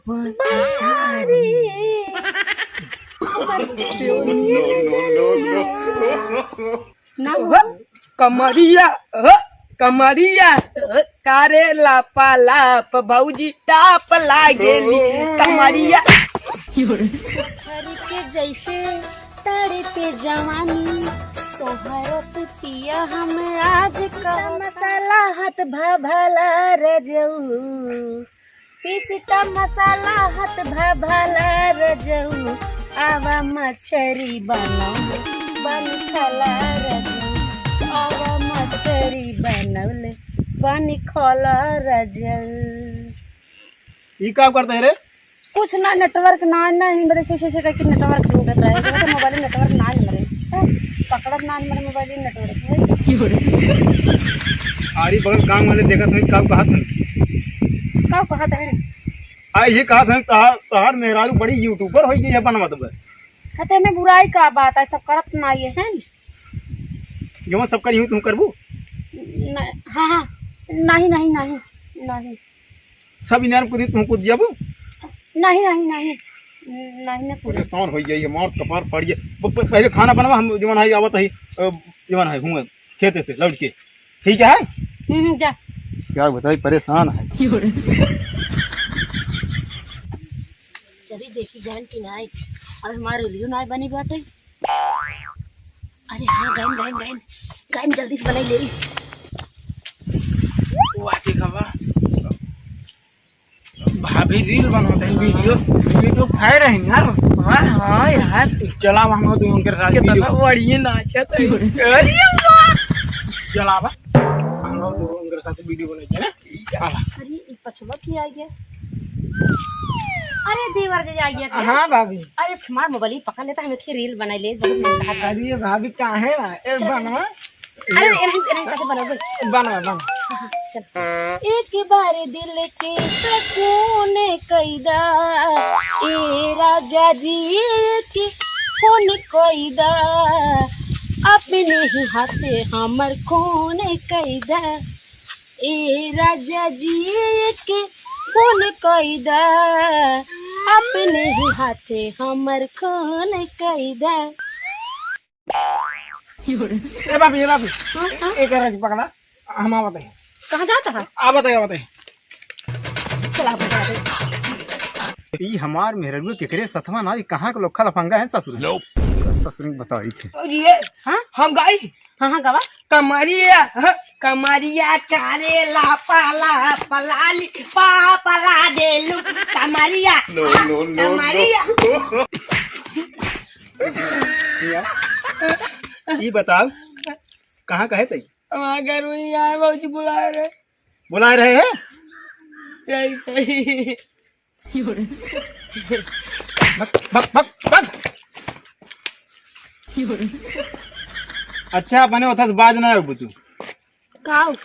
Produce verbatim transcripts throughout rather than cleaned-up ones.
बारी। ना हो। कमरिया, हो, कमरिया, हो, कारे लापा लाप, भौजी टाप लागेली, कमरिया। मछरी के जैसे ताड़ी पे जवानी, तोहरो से पिया हम आज का मसाला हाथ भभला रजऊ। पिस्ता मसाला हाथ भभला रजऊ, आवा मछरी बनौले बन खला रजऊ, आवा मछरी बनौले बन खला रजऊ। ई का करत है रे? कुछ ना, network ना, ना, ही बदे से, से, से करके network ढूंढत रहे। देखो तो mobile में network ना मिल रहे। हैं? पकड़त ना हमारे mobile में network है। अरे बगल गांव वाले देखत हैं, का कहत हैं? का कहत हैं? आ, ये कहत हैं, तहार, तहार मेहरारू बड़ी YouTuber होई गई है बनवत बे। कहते में बुराई का बात है, सब करत ना ये हैं। जवन सब करी हूँ, तुम करबू? न-, हाँ, हाँ। नहीं, नहीं, नहीं, नहीं। सब इनार कूदी, तुम कूद जाबू? नहीं, नहीं, नहीं। नहीं, नहीं कूदी। परेशान हो जाइए, मार कपार फाड़िए। प-, प-, पहले खाना बनवा, हम जवन है आवत है, अ, जवन है, हूँ खेते से लौट के। ठीक है? हम्म, जा। क्या बताई, परेशान है। चली देखी गइन कि नाई। अब हमार reel नाई बनी बाटे। अरे हाँ, गइन, गइन, गइन। गइन, जल्दी से बनाई ले। वाह, देखा बा। भाभी reel बनावत है, video, video फायर है यार। वाह, हाँ यार। चला, हम दोनों के साथ कितना video। बढ़िया नाचत है। अरे वाह। चला बा, हम दोनों के साथ video बनाई, चला। अरे, ई पछवा की आ गया? अरे, देवर जी आ गया का? हाँ, भाभी। अरे, हमार mobile ही पकड़ लेता, हम एक ठे reel बनाई ले, बहुत मन चाहत है। अरे, भाभी, काहे ना? ए, चल, बनवा। अरे, एनही, एनही कैसे बनोगे? बनवा, बनवा। हाँ, हाँ, चल। एक बार दिल के सुकून कैदा, ए राजा जी, एक फोन कैदा, अपने ही हाथे हमर खून कैदा। ए राजा जी, एक फोन कैदा, अपने ही हाथे हमर खून कैदा। ए बाबी, ए बाबी, हाँ, हाँ। एक रख पकड़ा, हम आवत है। कहाँ जाता है? आवत है, आवत है। चला, आवत है। ई हमार मेहररुआ केकरे सथवा ना, ई कहाँ के लोखा लफंगा है ससुर? ससुर बताई थे। और ये, हाँ? हम गाई? हाँ, हाँ, गावा। कमरिया, हाँ, कमरिया कारे लापा लाप लाली पापा ला देलू। कमरिया, no, no, no, no। कमरिया। ई बताओ, कहाँ कहे तई? हमार घर वही आए, बाबूजी बुलाए रहे। बुलाए रहे हैं? सही, सही। भग, भग, भग, भग। अच्छा, बने होता तो बाज ना आऊ तू। का?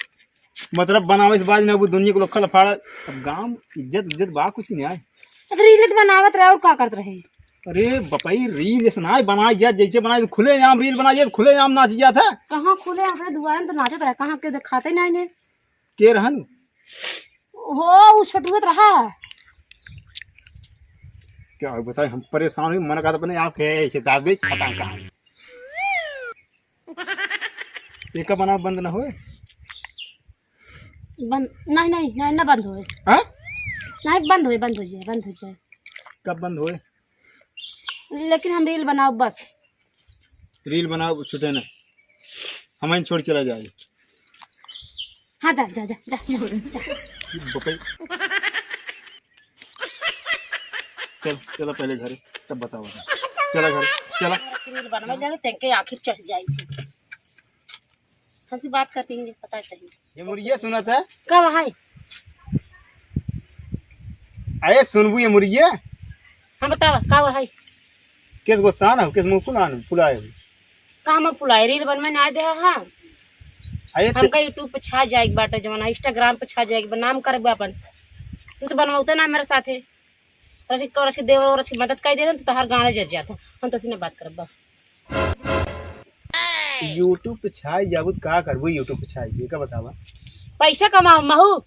मतलब बनावे से बाज ना आऊ, दुनिया को लखल फाड़ा। अब गांव इज्जत, इज्जत बा कुछ नहीं आए। अरे reel तो बनावत रहे और का करत रहे? अरे बपई, reel ऐसे ना बनाई जात, जैसे बनाई तो खुले आम reel बनाई जात, खुले आम नाच जात है। कहाँ खुले आम? अपने दुआरे में तो नाचत रहे, कहाँ के दिखाते नहीं ने। के रहन? हो, उ छोटुए त रहा। क्या बताई, हम परेशान हुई, मन का तो अपने आप है, ऐसे दाब दे, खत्म कहानी। एका बनाव बंद ना होए? बंद, नहीं, नहीं, नहीं, ना बंद होए। हाँ? नहीं, बंद होए, बंद हो जाए, बंद हो जाए। कब बंद होए? लेकिन हम reel बनाओ बस। Reel बनाओ, छूटे ना, हम छोड़ चला जाए। हाँ, जा, जा, जा, जा, जा, जा। ये बकरी। चल, चला पहले घरे, तब बतावा। चला घरे, चला। Reel बनवा जावे, तेंके आखिर चढ़ जाई थी। हमसे बात करती हैं, पता चाहिए। ये मुर्गिया सुनत है? का भाई? अरे सुनबू ये मुर्गिया? हाँ, बतावा, का भाई? केस गुस्सा ना हो, केस मुंह फुलान, फुलाए हो। का हम फुलाए, reel बनवे ना दे, हाँ। अरे ते- हमका YouTube पे छा जाए के बाटे, जमाना Instagram पे छा जाए के बा, नाम करबे अपन। तू तो बनवाते ना मेरे साथे। रचित कौरच के देवर औरच के मदद कर देते तो तोहार गाँड़े जर जाता। हम तो सीने बात करब बस। YouTube पे छाई जाबू त का करबू? YouTube पे छाई के का बतावा? पैसा कमाओ महू।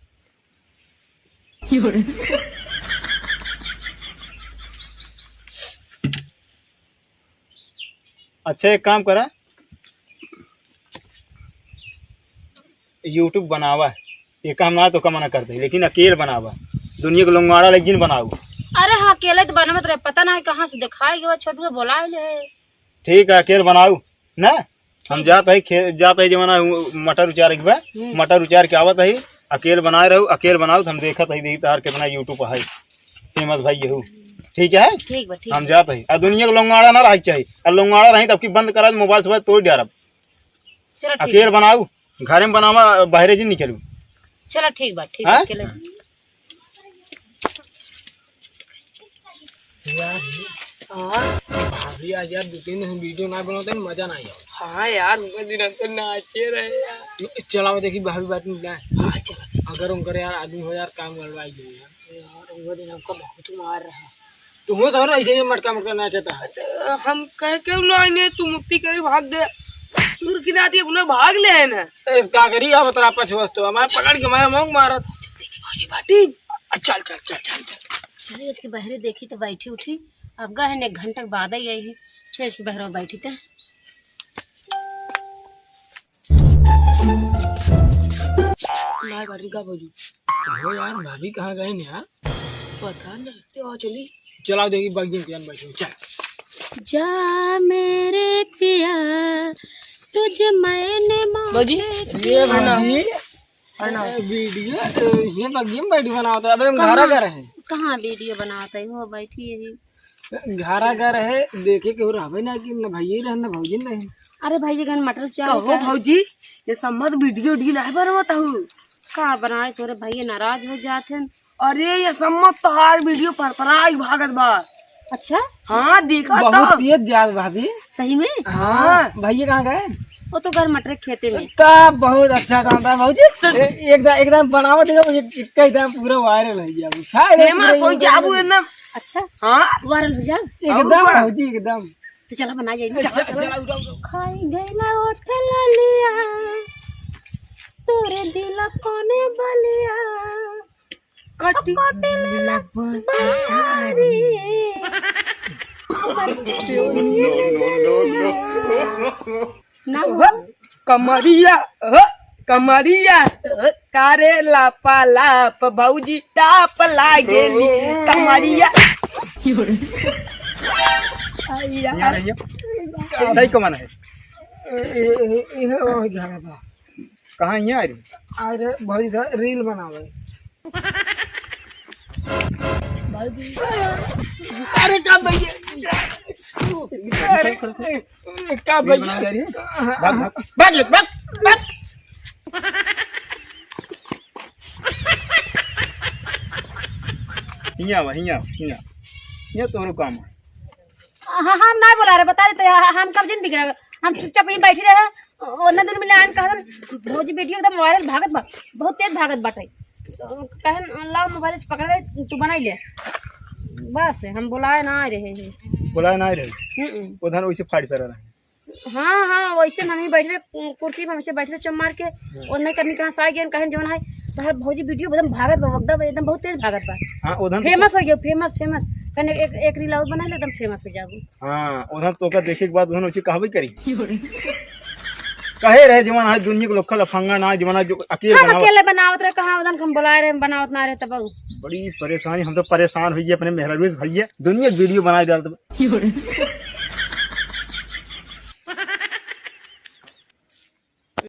अच्छा, एक काम करा, YouTube बनावा, ये काम ना तो का मना करते, लेकिन अकेल बनावा, दुनिया के लोंगाड़ा लेकिन बनाऊ। अरे हाँ, अकेले तो बनवत रहे, पता ना कहाँ से दिखाई गवा, छोटुआ बोला ले। ठीक है, अकेल बनाऊ ना। हम ठीक। जात है खे-, जात है जमाना उ-, मटर उचारे के बा, हम्म। मटर उचार के आवत है, अकेल बनाए रहू, अकेल बनाऊ, हम देखत है, देखी तार कितना YouTube है, famous भाई यहू। ठीक है? ठीक बा, ठीक हम बा। जात है, आ दुनिया के लोंगाड़ा ना रहे के चाहिए, आ लोंगाड़ा रही तब की बंद करा, mobile से तोड़ डारब। चलो ठीक अकेल बा। बनाऊ, घरे में बनावा, बाहरे जी निकलू। चलो ठीक बा, ठीक हाँ? बा, अकेले। यार, हाँ? भाभी आज यार दो तीन दिन video ना बनाते, मजा ना आया। हाँ यार, उतना दिन हम तो नाचे रहे यार। चलाओ देखी भाभी बात नहीं ना। हाँ, चला। अगर उनकर यार आदमी हो यार, काम गड़बड़ाई जाए यार। यार, वो दिन हमको बहुत मार रहा। तुम तो ऐसे ही मटका मटका नाचता है। तो हम कह के ना आने, तू मुक्ति करी भाग दे। सुर की नाती अपना भाग ले है ना। ए, का करी अब तोरा पछुआस तो हमारे पकड़ के मैं मौंग मारत। जल्दी की भौजी बाटी। चल, चल, चल, चल, चल। चलिए, इसके बहरे देखी तो बैठी उठी। अब गए हैं, एक घंटा के बाद ही आई है। चलिए, इसके बहरे बैठी तो। मार बाटी का भौजी। हो यार, भाभी कहाँ गए हैं यार? पता नहीं। ते आओ चली। चलाओ देखी, बगिया के जान बैठे, चल। जा मेरे पिया, तुझे मैंने मौत भौजी, से ये किया। बना। भौजी, प्रणाम। ए, video, ए, ये बगिया में बैठी बनावत है। अबे हम कहाँ? घरा गए रहे। कहाँ video बनावत है? हो बैठी यही। घरा गए रहे, देखे केहू रहबे ना कि न भैया रहे, न भौजी रहे। अरे भैया गन मटर चावल कहो का है। भौजी, ये सम्मत video उडियो नहीं बनवत हूँ। का बनाए तोरे भैया नाराज हो जात हैं। अरे ये सम्मत तोहार video पर पराई भागत बा। अच्छा? हाँ, देखा बहुत तो। तेज जात भाभी। सही में? हाँ, भैया कहाँ गए? वो तो घर मटर खेते में। तब बहुत अच्छा काम था भौजी। ए-, एकदम, एकदम बनावत है, एक, एक एकदम पूरा viral हो गया। Famous हो जाबू एकदम। अच्छा? हाँ। Viral हो जा। एकदम और भौजी, एकदम। तो चला बना जाए। चला, चला, चला। खाई गईला ओठ लालिया, तोरे दिल कोने बलिया। कटी कटी लेला बयारी। ना हो। कमरिया, हो, कमरिया, हो, कारे लापा लाप, भौजी टाप लागेली। कमरिया। यहाँ रहिए। सही को मन है। ए, ए, ए, ए, ओ, यहाँ बा। कहाँ यहाँ आ रही? अरे भौजी, reel बनावे। अरे का भैया? अरे, का भैया? भाग, भाग, भाग ले, भाग, भाग। हियाँ आवा, हियाँ आवा, हियाँ। ये तोरो काम है। हाँ, हम ना बोला रहे, बता देते, हम कब दिन बिगड़ा, हम चुपचाप यहीं बैठी रहे। ओतना दिन मिले आन कहन, "भौजी video एकदम viral भागत बा, बहुत तेज भागत बाटे।" तो कहन, "लाओ mobile से पकड़ ले, तू बनाई ले।" बस, हम बोलाए ना आए रहे हैं। बोलाए ना आए रहे? हम्म। उधर वैसे फाड़ कर रहे हैं। हाँ, हाँ, वैसे हम ही बैठ रहे, कुर्सी पर हमसे बैठ रहे, चुप मार के। हाँ। और नहीं करनी कहाँ से आ गया, कहन जौन है, "तोहार भौजी video एकदम भागत बा, एकदम, एकदम बहुत तेज भागत बा।" हाँ, उधर तो famous हो गया, famous, famous। कहन एक, एक reel और बना ले, एकदम famous हो जाबू। हाँ, उधर तो ओकर देखे के बाद उधर उसे कहबे करी। कहे रहे जवान आज दुनिया के लोग लफंगा ना, जवान आज जो अकेले हम बनावत। अकेले बनावत रहे, कहाँ उधर हम बुलाए रहे, बनावत ना रहे तब। बड़ी परेशानी, हम तो परेशान हुई अपने मेहरारू से भैया, दुनिया के video बनाए डालत बा।